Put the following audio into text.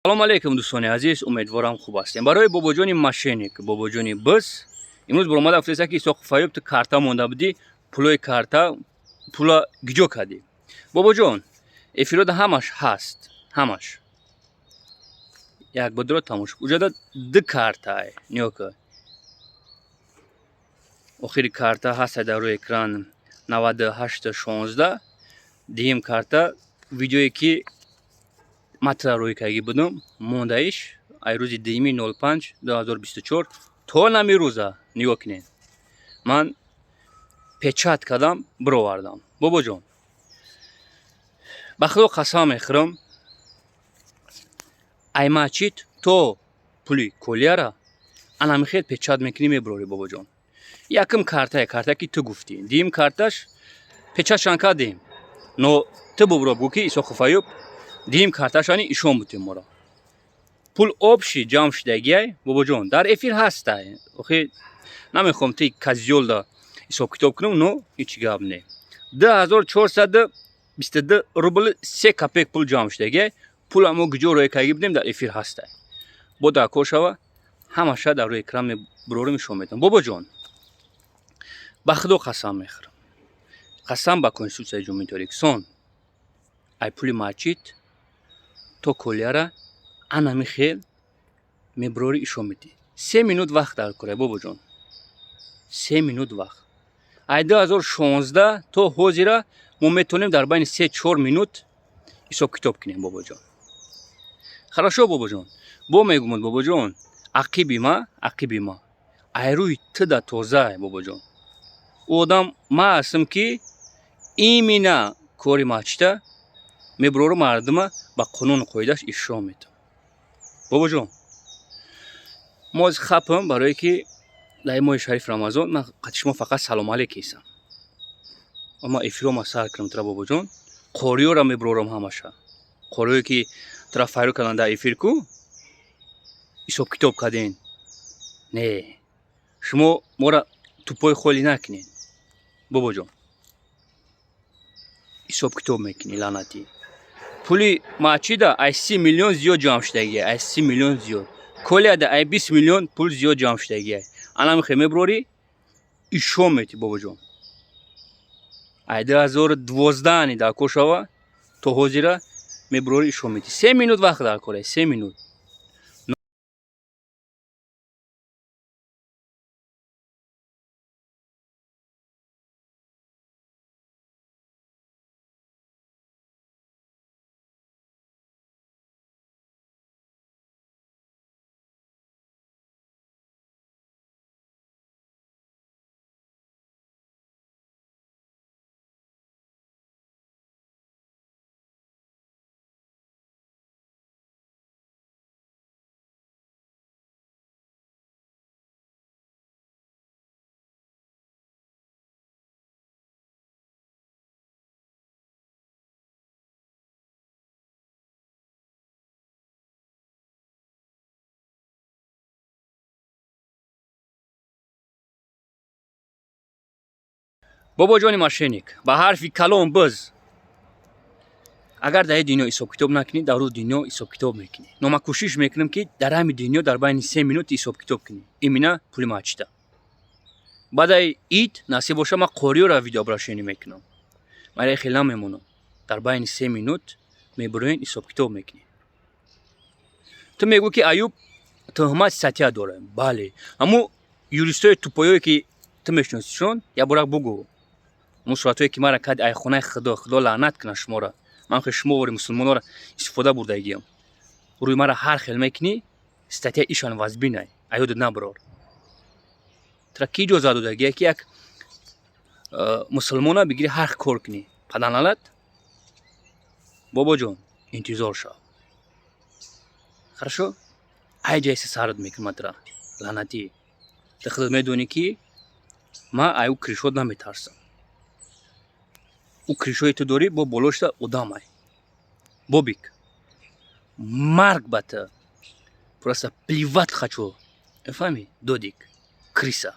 Салом алейкум, дӯстони азиз, умедворам, хуб ҳастем. Барои бобоҷони мошенник, бобоҷони бис, имрӯз баромада гуфтеста, ки Исоқов Аюб, ту карта монда будӣ, пулои карта, пула гиҷо кардӣ? Бобоҷон, эфирода ҳамаш ҳаст, ҳамаш. Як бодро тамошо. Уҷада ду картае, нигоҳ кун. Охири карта ҳаста дар рӯи экран, 9816. Дуюм карта, видеое ки матра рӯй карги будум, мондаиш ай рӯзи дуюми 05 2024 то нами рӯза. Нигоҳ кунед, ман печать кардам, бировардам. Бобоҷон, ба Худо қасам мехӯрам, ай масҷид то пули колияра анамихел печать мекунӣ, мебирорӣ. Бобоҷон, якум картае, картае ки ту гуфтӣ, дуюм карташ печатшан кардем, но ту бубро, бгӯ ки Исоқов Аюб, дуюм карташани ишон бутем моро. Пул общий ҷамъ шудагиай, бобоҷон, дар эфир ҳастай. Охи намехоҳам ти казёлда ҳисоб китоб кунам, но ҳеҷ гап не. 2422 рубли 3 копеек пул ҷамъ шудагиай. Пула мо гиҷо рӯя карги будем, дар эфир ҳастай. Бо дар кор шава, ҳамаша дар рӯи экран мебурорим, ишон метавон. Бобоҷон, ба Худо қасам мехӯрам, қасам ба Конститутсияи Ҷумҳурии Тоҷикистон, ай пули масҷид то колияра анами хел мебурорӣ, ишон медиҳӣ. 3 минут вақт дар кора, бобоҷон, 3 минут вақт. Ай 2016 то ҳозира мо метавонем дар байни 3-4 минут ҳисоб китоб кунем, бобоҷон. Хорошо, бобоҷон, бо мегумад, бобоҷон, ақиби ма, ақиби ма ай рӯи туда тоза. Бобоҷон, ӯ одам ма ҳастам, ки именно кори масҷида мебурору мардума ба қонуну қоидааш ишро метавон. Бобоҷон, мо аз хапам, барое ки дар моҳи шариф Рамазон ман қати шумо фақат салом алейк ҳестам. Ма эфирома сар кунам тура, бобоҷон, қориёра мебурорам, ҳамаша қориое ки тура файрӯ кардан дар эфир ку ҳисоб китоб карден. Не, шумо мора тупои холӣ накунед, бобоҷон. Ҳисоб китоб мекунӣ, лаънатӣ. Пули масҷида ай 30 миллион зиёд ҷамъ шудагия, ай 30 миллион зиёд. Колияда ай 20 миллион пул зиёд ҷамъ шудагия. Ана мехоҳӣ, мебурорӣ, ишон метӣ, бобоҷон. Ай 2012-ни дар кор шава то ҳозира мебурорӣ, ишон метӣ. 3 минут вақт дар кора, 3 минут. Бобоҷони мошенник, ба ҳарфи калон биз, агар дар дунё ҳисоб китоб накунӣ, дар рӯ дунё ҳисоб китоб мекунӣ. Но ман кӯшиш мекунам, ки дар ҳами дунё дар байни 3 минут ҳисоб китоб кунӣ, именно пули масҷида. Баъдаи ид насиб боша, ман қориёра видеообращение мекунам. Ман хел намемонам. Дар байни 3 минут мебуроен, ҳисоб китоб мекунӣ. Ту мегӯ, ки Аюб тӯҳмат статья дорад. Бале, ҳамун юристҳои тупоёе ки ту мешиносишон, як борак бугӯ, ҳамун суратҳое ки мара карди, ай хонаи Худо, Худо лаънат кунад шуморо. Ман хел шумо вори мусулмонҳоро истифода бурдагиям. Рӯи мара ҳар хел мекунӣ, статья ишан вазбинай, аёдат набирор. Тура ки иҷозат додагия, ки як мусулмона бигири, ҳар кор кунӣ, паданалат? Бобоҷон, интизор шав. Хорошо, ай ҷайси сарат мекунам тура, лаънатӣ. Ту худат медонӣ, ки ман ай ӯ кришот наметарсам. Ӯ кришое ту дорӣ, бо болошта одамай. Бобик, марг ба ту, просто плевать хочу, мефаҳмӣ? Додик, крыса.